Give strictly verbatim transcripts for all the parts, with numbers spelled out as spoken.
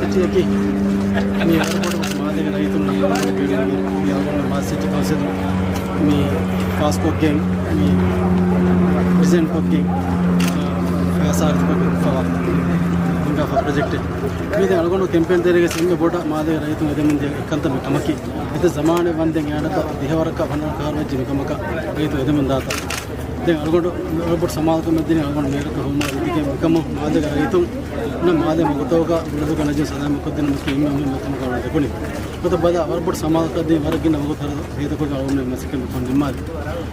އެކީ، މި އަޅުގަނޑު މާލޭގެ ރައްޔިތުން މި އަޅުގަނޑު މާލެ ސިޓީ ކައުންސިލުން މި ފާސްކޮށްގެން، މި ޑިޒައިން ކޮށްގެން، އާ، ފައިސާ ހަރަދުކޮށްގެން ހިނގާފަ ޕްރޮޖެކްޓެއް. މި ދެން އަޅުގަނޑު ކެމްޕޭން ތެރޭގަ އެންމެ ބޮޑަށް މާލޭގެ ރައްޔިތުން އެދެމުން ދިޔަ އެއްކަންތައް މި ކަމަކީ. އެތައް ޒަމާނެއް ވަންދެން އެއަށްޓަކާ ދިހަވަރަކަށް ފަނަރަ ކަހަރު ވެއްޖެ މިކަމަކަށް ރައްޔިތުން އެދެމުން ދާތާ. ދެން އަޅުގަނޑު އެވަރުބޮޑު ސަމާލުކަމެއް ދިނީ އަޅުގަނޑު މޭރަކަށް ހުޅުމާލެ ދިގެ މިކަމުން މާލޭގެ ރައްޔިތުންނަށް މާލޭ މަގުތަކުގަ ބުޅަދުގެ ނަޖީ ސަލާމަތްކޮށްދިނުމަކީ އެންމެ މުހިންމު ކަމަކަށް އަޅުގަނޑު ދެކުނީ. ގޮތަށް ބަލާ އެވަރުބޮޑު ސަމާލުކަން ދިނީ ވަރަށް ގިނަ ވަގުތު ހޭދަކޮށް އަޅުގަނޑު މަސައްކަތް މިކޮށް ނިންމާލި.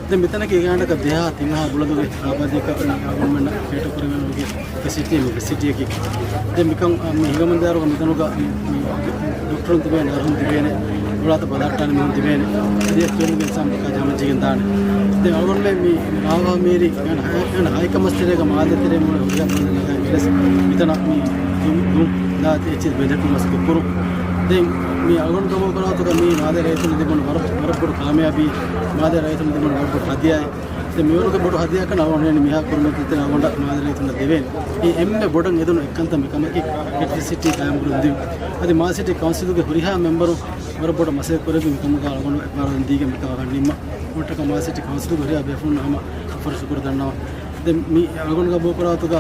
ދެން މިތަނަކީ އެގާނޑަކަށް ދެހާ ތިންހާ ބުޅަދުގެ އާބާދީއަކަށް އަޅުގަނޑުމެންނަށް ކޭޓަރ ކުރެވޭނެ ވަގުތުގެ ފެސިލިޓީ މި ފެސިލިޓީއަކީ. ދެން މިކަން މި ހިނގަމުންދާއިރުގަ މިތަނުގަ މި، މި ޑޮކްޓަރުން ތިބޭނެ، ނަރުހުން ތިބޭނެ، ބުޅާތައް ބަލަހައްޓާނެ މީހުން ތިބޭނެ. އަދި އެ ކިޔުމުގެ އިންސާން ބަކާ ޖަހަމަޖީގެން ދާނެ. ދެން އަޅުގަނޑުމެން މި ރާވާ މޭރި އަން ހަ-، އަން ހައިކަމަސްތެރޭގަ މާލޭ ތެރޭ މުޅި ހުރިހާ ބަލަ ނަގާ ގެނެސް މިތަނަށް މި ދުން، ދުން ދާތި އެއްޗެއް ބެލެޓުން މަސައްކަތް ކުރުން. ދެން މި އަޅުގަނޑު ގަބޫލު ކުރާތުގަ މީ މާލޭ ރައްޔިތުން ލިބުނު ވަރަށް، ވަރަށް ބޮޑު ކާމިޔާބީ، މާލޭ ރައްޔިތުން ލިބުނު ވަރަށް ބޮޑު ހަދިޔާއެއް. ދެން މިވަރުގެ ބޮޑު ހަދިޔާކަން އަޅުގަނޑު މިހާ ކުރިމަތި ތިތި އަޅުގަނޑަށް މާލޭ ރައްޔިތުންނަށް ދެވޭނެ. އެ އެންމެ ބޮޑަށް އެދުނު އެއްކަންތައް މިކަމަކީ އެލެކްޓްރިސިޓީ ގާއިމްކުރަން ދިނުން. އަދި މާލެ ސިޓީ ކައުންސިލުގެ ހުރިހާ މެމްބަރުން ވަރަށް ބޮޑަށް މަސައްކަތް ކުރެއްވި މިކަމުގަ އަޅުގަނޑު އެއްބާރުލުން ދީގެން މިކަމަށް ނިންމާ. އޮންޓަކަށް މާލެ ސިޓީ ކައުންސިލުގެ ހުރިހާ ބޭފުޅުންނަށް ހަމަ ޝުކުރު ދަންނަވަން. ދެން މި އަޅުގަނޑު ގަބޫލުކުރާތުގަ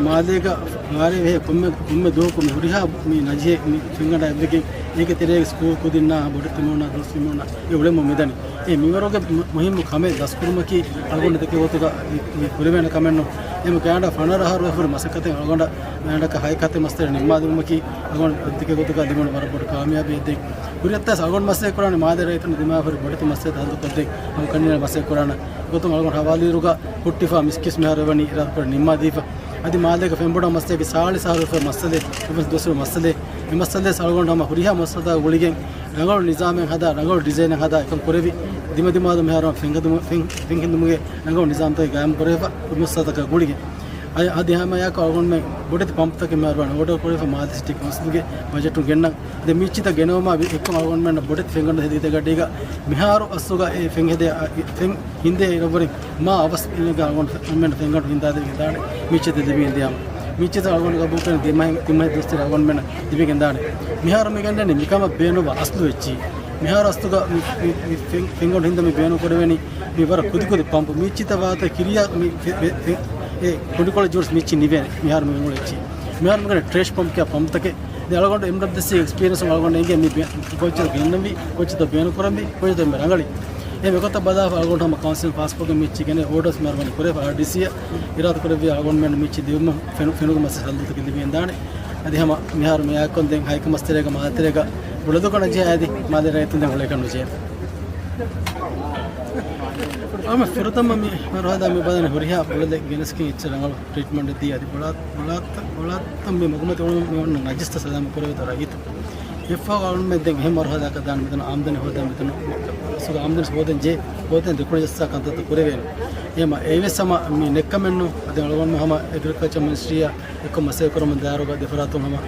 މާލޭގަ ވާރޭ ވެހޭ ކޮންމެ، ކޮންމެ ދުވަހަކު މި ހުރިހާ މި ނަޖިހެއް މި ފެންގަނޑާ އެއްވެގެން އޭގެ ތެރޭގަ ސްކޫލް ކުދިންނާ ބޮޑެތި މީހުންނާ ދުވަސް މީހުންނާ އެ އުޅެމުން މިދަނީ. އެ މިވަރުގެ މު-، މުހިންމު ކަމެއް ދަސްކުރުމަކީ އަޅުގަނޑު ދެކެ ގޮތުގަ މި، މި ކުރެވޭނެ ކަމެއް ނޫން. އެމަ ގާނޑަ ފަނަރަ އަހަރު ފުރި މަސައްކަތެއް އަޅުގަނޑަށް ގާނޑަކަށް ހައިކަތެއް މަސްތެރެ ނިންމާލުމަކީ އަޅުގަނޑު ދެކެ ގޮތުގަ ލިބުނު ވަރަށް ބޮޑު ކާމިޔާބީއެއް. ދެން ކުރިއަށްތާސް އަޅުގަނޑު މަސައްކަތް ކުރާނެ މާލޭ ރައްޔިތުން ދިމާވެރި ބޮޑެތި މަސައްކަތް ހައްދުކޮށްދޭން ހަމަ ކަންނޭނގެ މަސައްކަތް ކުރާނެ. ގޮތުން އަޅުގަނޑު ހަވާލުވިއިރުގަ ހުއްޓިފަ މިސްކިސް މިހާރު ވަނީ އިރާދަކުރެ ނިންމާދީފަ. އަދި މާލޭގެ ފެންބޮޑާ މަސައްކަތް ސާޅީސް އަހަރު މައްސަލެ، އެވެސް ދުވަސްވަރު މައްސަލެ، އެ މައްސަލަ އަޅުގަނޑު ހަމަ ހުރިހާ މައްސަލަތައް ގުޅިގެން ރަނގަޅު ނިޒާމެއް ހަދާ، ރަނގަޅު ޑިޒައިނެއް ހަދާ އެކަން ކުރެވި، ދިމަދިމާލު މިހާރު ފެން ހެދުމު-، ފެން، ފެން ހެދުމުގެ ރަނގަޅު ނިޒާމްތަކެއް ގާއިމް ކުރެވިފަ މައްސަލަތަކަށް ގުޅިގެން. އަދި، އަދި ހަމައެއާއެކު އަޅުގަނޑުމެން ބޮޑެތި ޕަމްޕުތަކެއް މިހާރު ވަން އޯޑަރ ކުރެވިފަ މާލެ ސިޓީ ކައުންސިލްގެ ބަޖެޓުން ގެންނަން. ދެން މިއްޗިތައް ގެނައުމާ ވި-، އެއްކޮށް އަޅުގަނޑުމެންނަށް ބޮޑެތި ފެންގަނޑު ހެދިގެން ގަޑީގަ މިހާރު އަސްލުގަ އެ ފެން ހެދޭ، އަ، އެ ފެން ހިނދޭ އިރަށްވުރެން މާ އަވަސް އިނގ އަޅުގަނޑުމެން ފެންގަނޑު ހިންދާދޭ ދާނެ މިއްޗިތައް ލިބިގެން ދިޔާމަ. މިއްޗިތައް އަޅުގަނޑު ގަބޫލުކުރަން ދިމަހެ-، ދިމަހެއް ދުވަސްތެރޭ އަޅުގަނޑުމެން ލިބިގެން ދާނެ. މިހާރު މި ގެންނަނީ މިކަމަށް ބޭނުންވާ އަސްލު އެއްޗި. މިހާރު އަސްލުގަ މި، މި، މި ފެން-، ފެންގަނޑު ހިންދަ މި ބޭނުން ކުރެވެނީ މި ވަރަށް ކުދިކުދި ޕަމްޕު. މިއްޗިތައް ވާތަ ކިރިޔާ މި ފެ-، ފެ-، ފެ-، އެ ކުނޑިކޮޅެއް ޖޫސް މިއްޗި ނިވޭނެ. މިހާރު މި އުޅޭ އެއްޗި. މިހާރު މިގަނެ ޓްރޭޝް ޕަމްޕް ކިޔާ ޕަމްޕްތަކެއް. ދެން އަޅުގަނޑު އެމްޑަބްލިއުސީ އެކްސްޕީރިއެންސުން އަޅުގަނޑު އެނގޭ މި ބޭ-، ކޮންޗެއް ގެންނަންވީ، ކޮންޗެއް ބޭނުން ކުރަންވީ، ކޮންޗެއް މި ރަނގަޅީ. އެ މިގޮތަށް ބަލާފަ އަޅުގަނޑު ހަމަ ކައުންސިލް ފާސްކޮށްގެން މިއްޗި ގެނެ އޯޑަރސް މިހާރު ވަނީ ކުރެފަ އާރްޑީސީއަށް އިރާދަ ކުރެއްވި އަޅުގަނޑުމެން މިއްޗި ދިއުމަށް ފެނު-، ފެނުގެ މައްސަލަ ހައްލުތަކެއް ލިބިގެން ދާނެ. އަދި ހަމަ މިހާރު މިއާއެކު ދެން ހައިކަމަސްތެރޭގަ މާލެތެރޭގަ ބުޅަދުގަ ނަޖިހަ އަދި މާލެ ރައްޔިތުން ދެން އުޅޭކަށް ނުޖެހޭ. އަމަ ފުރަތަމަ މި މަރުހަލާ މި ބަލަނީ ހުރިހާ ބުޅަދެއް ގެނެސްގެން އެއްޗެއް ރަނގަޅު ޓްރީޓްމަންޓެއް ދީ އަދި ބުޅާ-، ބުޅާތައް، ބުޅާތައް މި މަގުމަތި އުޅުނު މި އޮންނަ ނަޖިސްތައް ސަލާމަތް ކުރެވޭތޯ ރައްޔިތުން. އެއްފަހު އަޅުގަނޑުމެން ދެން އެހެން މަރުހަލާއަކަށް ދާން މިތަނަށް އާމްދަނީ ހޯދާ މިތަނަށް އަސްލު އާމްދަނީ ހޯދަން ޖެހޭ، ހޯދަން ދެކޮޅަށް ޖައްސާ ކަންތައްތައް ކުރެވޭނެ. އެހެން އެއްވެސް ހަމަ މި ނެއްކަމެއް ނޫން. އަދި އަޅުގަނޑު ހަމަ އެގްރިކަލްޗަރ މިނިސްޓްރީއާ އެއްކޮށް މަސައްކަތް ކުރަމުން ދާއިރުގަ ދެފަރާތުން ހަމަ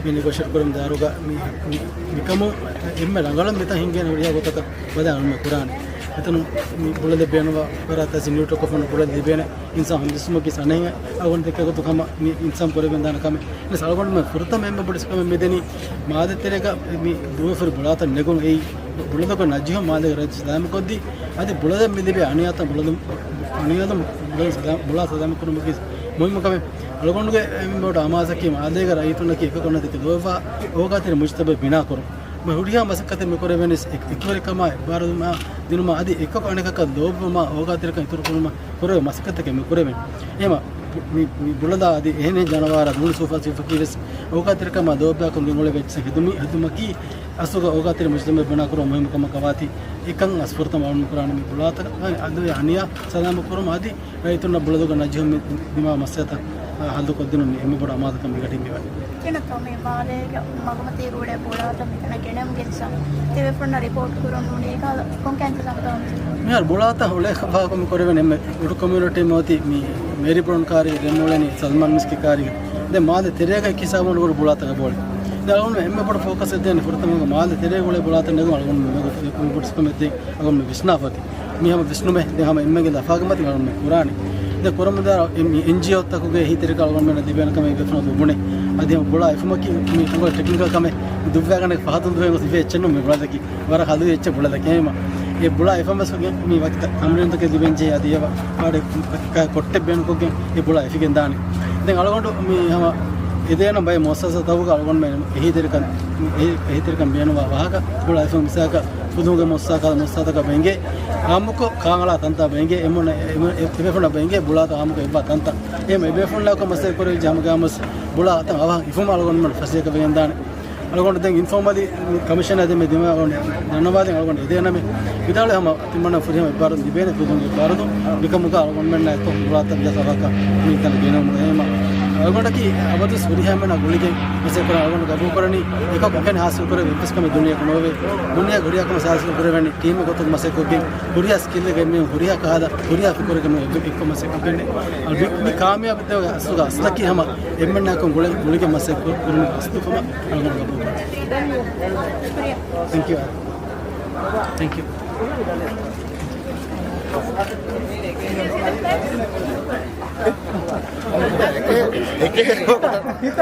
މި ނެގޯޝިއޭޓް ކުރަމުން ދާއިރުގަ މި، މި، މިކަމުން އެންމެ ރަނގަޅަށް މިތަން ހިންގޭނެ ހުރިހާ ގޮތަކަށް ބަލާ އަޅުގަނޑު ކުރާނެ. އެތަނުން މި ބުޅަދެއް ބޭނުންވާ ފަރާތަށް ނިއުޓްރޯކޮފަން ބުޅަދެއް ލިބޭނެ. އިންސާން ހަމަޖެއްސުމަކީ ސަނެހެއް އަޅުގަނޑު ދެކޭ ގޮތުގަ ހަމަ މި އިންސާން ކުރެވެން ދާނެ ކަމެއް. އެހެނަސް އަޅުގަނޑުމެން ފުރަތަމަ އެންމެ ބޮޑު ކަމެއް މިދެނީ މާލެތެރޭގަ މި ދުވަހު ފުރި ބުޅާތައް ނެގުން އެއީ ބުޅަދުގަ ނަޖިހު މާލޭގެ ރައްޔިތުން ސަލާމަތްކޮށްދީ، އަދި ބުޅަދެއް މި ލިބޭ އަނިޔާތައް ބުޅަދު، އަނިޔާތައް ބުޅަ ސަލާ-، ބުޅާ ސަލާމަތްކުރުމަކީ މުހިންމު ކަމެއް. އަޅުގަނޑުގެ އެންމެ ބޮޑު އަމާޒަކީ މާލޭގެ ރައްޔިތުންނަކީ އެކަކު އަނެކަކަށް ލޯބިވާ އޯގާތެރި މުޖުތަމަޢެއް ބިނާކުރުން. މި ހުރިހާ މަސައްކަތެއް މި ކުރެވެނީ އެކުވެރިކަމާ އެއްބާރުލުމާ ދިނުމާ އަދި އެކަކު އަނެކަކަށް ލޯބިވުމާ އޯގާތެރިކަން އިތުރުކުރުމަށް ކުރެވޭ މަސައްކަތެއް މި ކުރެވެނީ. އެހެން މި، މި ބުޅަދާ އަދި އެހެނިހެން ޖަނަވާރާ ދޫނި ސޫފާ ސިފަކީވެސް އޯގާތެރިކަމާ ލޯބިވާކަން ގެންގުޅެވޭ އެއްޗެއް ހެދުމި، ހެދުމަކީ އަސްލުގަ އޯގާތެރި މުޖުތަމަޢެއް ބިނާކުރުމަށް މުހިންމު ކަމަކަށް ވާތީ. އެކަން އަސް ފުރަތަމަ އަޅުގަނޑު ކުރާނެ މި ބުޅާތަކަށް އަދި އަނިޔާ ސަލާމަތް ކުރުމަށް އަދި ރައްޔިތުންނަށް ބުޅަދުގަ ނަޖިހު މި ދިމާވާ މައްސަލަތައް ހައްލުކޮށްދިނުން މި އެންމެ ބޮޑު އަމާޒަކަށް މި ގަޑީ މިވަނީ. ކިނަކަމެއް މާލޭގެ މަގުމަތީގަ އުޅޭ ބުޅާތައް މިތަނަށް ގެނައުމުގެ އިންސާން ތިބޭފުޅުންނަށް ރިޕޯޓް ކުރަން ނޫނީ ކަހަލަ ކޮން ކަހަލަ އިންތިޒާމްތައް މިހާރު ބުޅާތައް އުޅޭ ފަހަކު މި ކުރެވެނީ އެންމެ އުޑު ކޮމިއުނިޓީ މިއޮތީ މި މޭރި ބްރައުން ކާރި ދެން އުޅެނީ ސަލްމާން މިސްކި ކާރި. ދެން މާލެ ތެރޭގަ އެކި ހިސާބުން ގުޅި ބުޅާތަކަށް ބޯޅި. ދެން އަޅުގަނޑު އެންމެ ބޮޑު ފޯކަސް އެއް ދޭނީ ފުރަތަމަ މާލެ ތެރޭގަ އުޅޭ ބުޅާތައް ނެގުން އަޅުގަނޑު މި މަގު އެ ބޮޑު ސިސްޓަމެއް ދޭން އަޅުގަނޑު މި ވިސްނާފަ އޮތީ. މި ހަމަ ވިސްނުމެއް ދެން ހަމަ އެންމެންގެ ލަފާގެ މަތިން އަޅުގަނޑު މި ކުރާނީ. ދެން ކުރަމުންދާ އެ މި އެންޖީއޯތަކުގެ އެހީތެރިކަން އަޅުގަނޑުމެންނަށް ލިބޭނެ ކަމަށް އެ ބޭފުޅުން ބުނޭ. އަދި ބުޅާ އެފުމަކީ މި އަންގޮ ޓެކްނިކަލް ކަމެއް ދުއްވާގަނެ ފަހަތުން ދުވެ ގޮސް އިވޭ އެއްޗެއް ނޫން މި ބުޅާތަކީ. ވަރަށް ހަލުވި އެއްޗެއް ބުޅާތަކީ. އެހެންވީމަ އެ ބުޅާ އެފަން ވެސް މި ވަކި ތަ-، ތަމްރީނުތަކެއް ލިބެން ޖެހޭ އަދި އެވަ ވާޑެ ކޮއްޓެއް ބޭނުންކޮށްގެން އެ ބުޅާ އެފިގެން ދާނެ. ދެން އަޅުގަނޑު މި ހަމަ އެދޭނަން ބައެއް މުއައްސަސާތަކުގަ އަޅުގަނޑުމެން އެހީތެރިކަން، އެހީ-، އެހީތެރިކަން ބޭނުންވާ ވާހަކަ ބުޅާ އެފަން މިސާލަކަށް ފުލުހުންގެ މުއައްސަސާތަކަށް މުއައްސަސާތަކަށް ބެނގޭ އާއްމުކޮށް ކާން އަޅާ ތަންތާ ބެނގޭ އެމުން އެ-، އެ-، އެ-، އެބޭފުޅުންނަށް ބެނގޭ ބުޅާތައް އާއްމުކޮށް އެއްވާ ތަންތައް. އެހެން އެބޭފުޅުންނާކޮށް މަސައްކަތް ކުރެވިއްޖެ ހަމަގައިމުވެސް ބުޅާތައް އަވަހަށް ހިފުމަށް އަޅުގަނޑުމެން ފަސޭހަކަށް ވެގެންދާނެ. އަޅުގަނޑު ދެން އިންފޯމަލީ ކަމިޝަނަރ ދެމެ ދިމާ އަޅުގަނޑު ދަންނަވާދެން އަޅުގަނޑު އެދޭނަމެ. ވިދާޅުވި ހަމަ ތިމަންނަ ފުރިހަމަ އެއްބާރު ލިބޭނެ ފުލުހުންގެ އެއްބާރު މިކަމުގަ އަޅުގަނޑުމެންނާ އެއްކޮށް ބުޅާތައް ވިޔަސް އަވަހަކަށް މިތަނަށް ގެނައުމު އެހެންވީމަ އަޅުގަނޑަކީ އަބަދުވެސް ފުރިހަމައިންނާ ގުޅިގެން މަސައްކަތް ކުރަން އަޅުގަނޑު ގަބޫލުކުރަނީ އެކަކު އެކަނި ހާސިލް ކުރެވޭ އެއްވެސް ކަމެއް ދުނިޔޭގަ ނޯވޭ. ދުނިޔޭގަ ހުރިހާ ކަމެއް ހާސިލް ކުރެވޭނީ ޓީމެއް ގޮތުން މަސައްކަތްކޮށްގެން ހުރިހާ ސްކިލްއެއްގައި މީހުން ހުރިހާ ކަހަލަ ހުރިހާ ފިކުރެއްގައި މީހުން އެއްވެ-، އެއްކޮށް މަސައްކަތްކޮށްގެން. އަ، މި، މި ކާމިޔާބީތަކުގެ އަސްލުގަ އަސްލަކީ ހަމަ އެންމެންނާކޮށް ގުޅި-، ގުޅިގެން މަސައްކަތް ކުރުމުގެ ގަސްތުކަމަށް އަޅުގަނޑު ގަބޫލުކުރަން. ތެންކް ޔޫ. ތެންކް ޔޫ. އެކޭ.